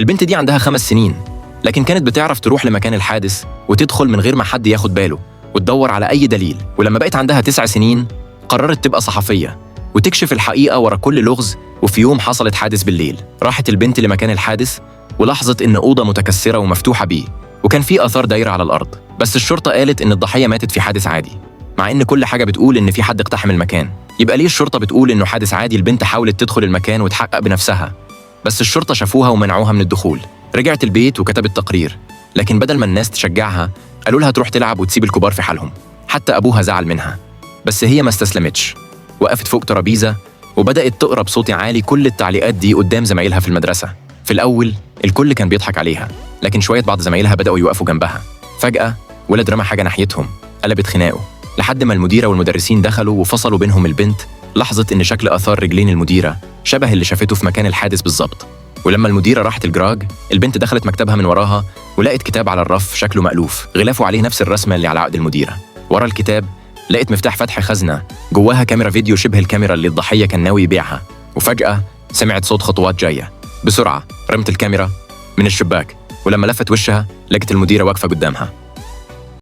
البنت دي عندها 5 سنين، لكن كانت بتعرف تروح لمكان الحادث وتدخل من غير ما حد ياخد باله وتدور على أي دليل. ولما بقت عندها 9 سنين قررت تبقى صحفية وتكشف الحقيقة ورا كل لغز. وفي يوم حصلت حادث بالليل، راحت البنت لمكان الحادث ولاحظت إن أوضة متكسرة ومفتوحة بيه، وكان في آثار دايرة على الأرض. بس الشرطة قالت إن الضحية ماتت في حادث عادي، مع إن كل حاجة بتقول إن في حد اقتحم المكان. يبقى ليه الشرطة بتقول إنه حادث عادي؟ البنت حاولت تدخل المكان وتحقق بنفسها، بس الشرطة شافوها ومنعوها من الدخول. رجعت البيت وكتبت تقرير، لكن بدل ما الناس تشجعها قالوا لها تروح تلعب وتسيب الكبار في حالهم. حتى أبوها زعل منها، بس هي ما استسلمتش. وقفت فوق ترابيزة وبدأت تقرأ بصوت عالي كل التعليقات دي قدام زمايلها في المدرسة. في الأول الكل كان بيضحك عليها، لكن شوية بعض زمايلها بدأوا يوقفوا جنبها. فجأة ولد رمى حاجة ناحيتهم قلبت خناقه، لحد ما المديرة والمدرسين دخلوا وفصلوا بينهم. البنت لاحظت إن شكل آثار رجلين المديرة شبه اللي شافته في مكان الحادث بالظبط. ولما المديرة راحت الجراج، البنت دخلت مكتبها من وراها ولقت كتاب على الرف شكله مألوف، غلافه عليه نفس الرسمة اللي على عقد المديرة. ورا الكتاب لقت مفتاح فتح خزنة جواها كاميرا فيديو شبه الكاميرا اللي الضحية كان ناوي يبيعها. وفجأة سمعت صوت خطوات جاية. بسرعة رمت الكاميرا من الشباك، ولما لفت وشها لقت المديرة واقفة قدامها.